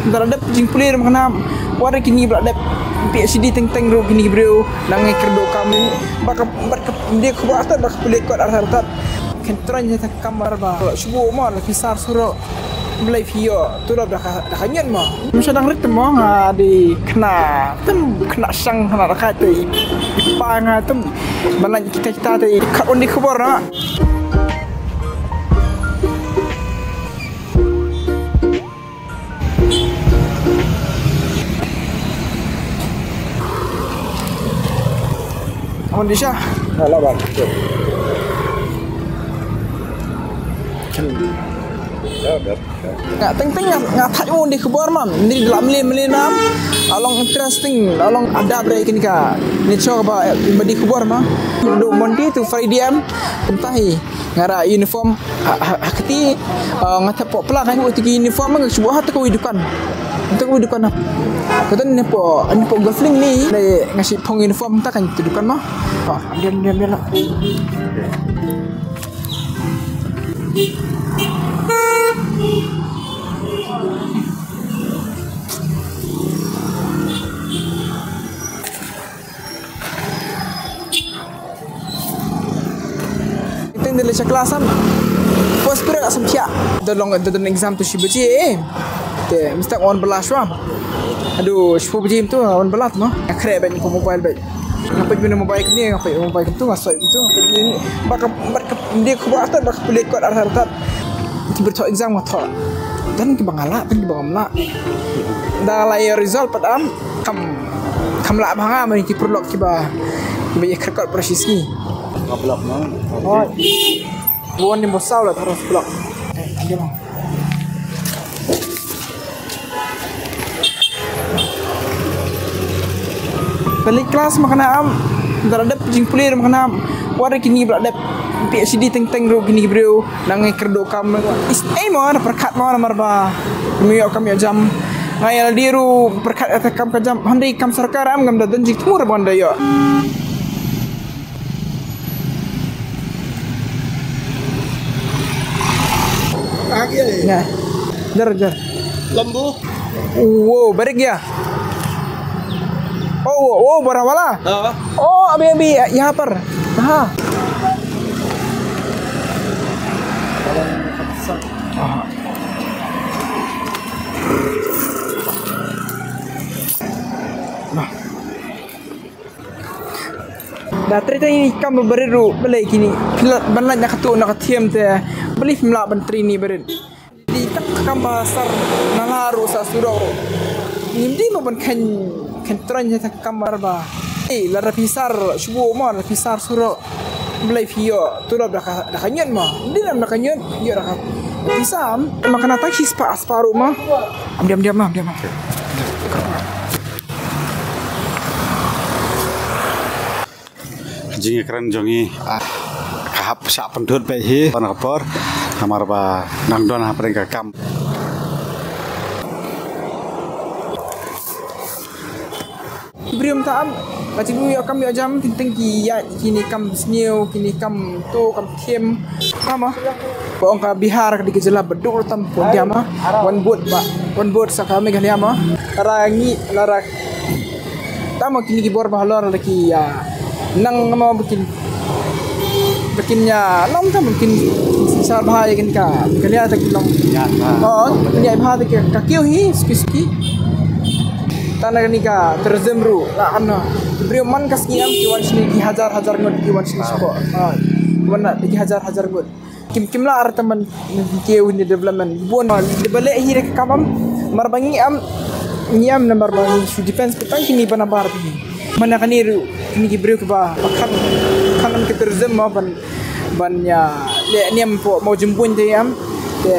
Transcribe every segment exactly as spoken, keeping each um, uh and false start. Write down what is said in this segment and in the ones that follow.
Ynda la dep jingpule ruh ma kane, wat re kine ba la dep PhD teng teng ruh kine ki briew, nang ngi kyrduh kam. Ba ka, ba ka, dei ka ba tat, ba ka pule kot ar tat. Khein troiñ ha ka kam mar ba. Shu buh mo, la phi sar surok. Blei phi ïoh, tu la da ka, da ka ñiut mo. Mynta dang rit mo, nga dei khynnah, tem khynnah shang, khynnah rakai te. Pa nga tem, ban lait kita kita te, kat undi khubor na. Amon Disha. Hello, bang. Ya, dah. Nga teng teng nga, nga thait mo dei khubor man. Ni la mlien mlien nam. Along interesting, along adab re kin ka. Ni chok ba, ba dei khubor ma. Do Monday to Friday am. Kumta hi. Nga ra uniform ha, ha, ha kti, ah, nga thep pla kan u tiki uniform nga shu ha tiki dukan. Tiki dukan na. Kata ni po, ni po golfling ni, ni nga shi phong uniform ta kan tu dukan ma. Ah, diam, diam, diam. Teng da leit sha class am. First period ka sam thiah. Da long da don exam tu shi baje eh. Te mesti wan bala shwa. Aduh, shwa baje tu wan bala tu no. Khreh bad ko mobile bad. Nga peit mobile kini, nga peit mobile tu, nga soi tu, nga peit ni. Ba ka, ba ka, dei ka ba tat, ba ka pule kot ar tat. Ki ber thoh exam nga thoh. Dan ki ba nga lah, dan ki ba ngam lah. Da la ïa result pat am. Kam, kam lah ba nga mane ki paralok kiba, kiba ïa kyrkot para shi sngi. Ka block no. Oh. Buan ni mo saw la terus block. Eh, dia mo. Balik kelas ma kane am, ynda la dep jingpule ma kane am. Wat re kine ba la dep PhD teng teng ruh kine ki briew. Nang ngi kyrduh kam. Is, eh, mo, na pyrkhat mo, namar ba. Kam ïoh kam ïoh jam. Nga ïa lade ruh pyrkhat ïa ka kam ka jam. Hynrei kam sorkar am ngam da don jingthmu ruh ban da ïoh. Agi ai. Nga. Jar, jar. Lambu. Wow, barik ya. Oh, wow, wow, bara wala. हाँ। Oh, अभी, अभी, यहाँ पर। हाँ। Da trei te ini kam barit ruh, balei kine. Ban lait na katu na ka thiam te. Balei phim lah ban trei ini barit. Dei tang ka kam ba sar na la ruh sa surok ruh. Ngim dei mo ban khein, khein troiñ ha ka kam ba. Eh, lada phi sar shuwa mo, lada phi sar surok. Balei phi ïoh tulop da ka, da ka ñiut mo. Dei nam da ka ñiut, ïoh da ka pisa am. Ma kane tang shi spah, spah ruh mo. Am diam, diam, am diam. Jingïakren jong ngi, ah, ka hap shah pynthut beit hi, ban ka por, namar ba nang don hapdeng ka kam. Briew mynta am, ka jingïoh kam ïoh jam, ki teng ki ïaid, kine kam sniew, kine kam to, kam thiem. Tama. Ba ong ka Bihar ka dei ka jylla ba duk ruh tam pun diam ah. Wan bud ba, wan bud sa ka Meghalaya ma. Lada ngi, lada Tama kine ki bor ba halor la ki, ah, nang ma ba kin, ba kin ïa long tam kin sar bha ïa kin ka, kin ïa ta ki long. Ïa, ha. Oh, kin ïa bha ta ki ka kiew hi, suki suki. Tang na kane ka tourism ruh la ano. Briew man ka sngi am ki wan shane ki hajar hajar ngut ki wan shane shuwa. Ah, wan na ki hajar hajar ngut. Kim, kim lah ar teman kiew ni development. Bun, ah, de balei hi rek kamam, mar ba ngi am, ngi am namar ba ngi shu depends petang kini bana bar kini. Mana kani ru, kini ki briew ba, ba kan, kan ke tourism ma ban, ban ïa, le niam po mau jempun te am, te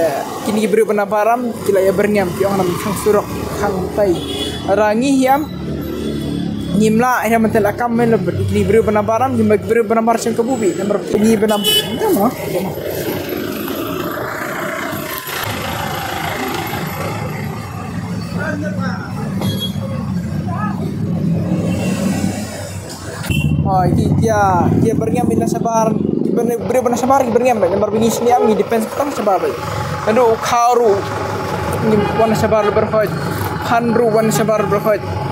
kini ki briew bana baram, kila ïa berniam, ki ong nam khang surok, khang tai. Rangi hiam, Ngim lah, ina mentel akam men lo, ni briew bana baram, ni briew bana bar shen kabu bi, namar ni bana, ina mo. Oh, iti tia, tia berngam ina sabar, tia briew bana sabar, tia berngam, namar bini sini am, ni depends petang sabar bai. Aduh, kharu. Wan shabar barkhoj. Phan ruh wan shabar barkhoj.